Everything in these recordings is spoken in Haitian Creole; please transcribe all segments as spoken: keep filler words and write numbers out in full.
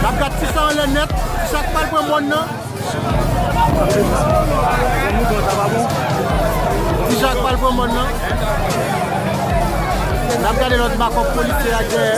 N ap gad ti sa anlè nèt, ti sa k pral pran mòn nan. Ti sa k pral pran mòn nan. N ap gade lòt makòk polisye a dèyè.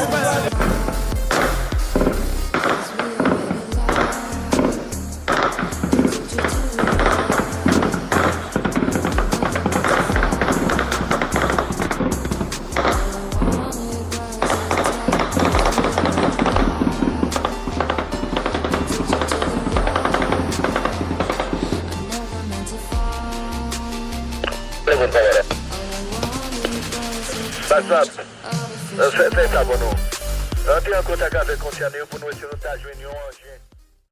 Sa, sa, fè, fè sa pou nou. Antre an kontak avèk konsène yo pou nou wè si nou ta jwenn yon anjen.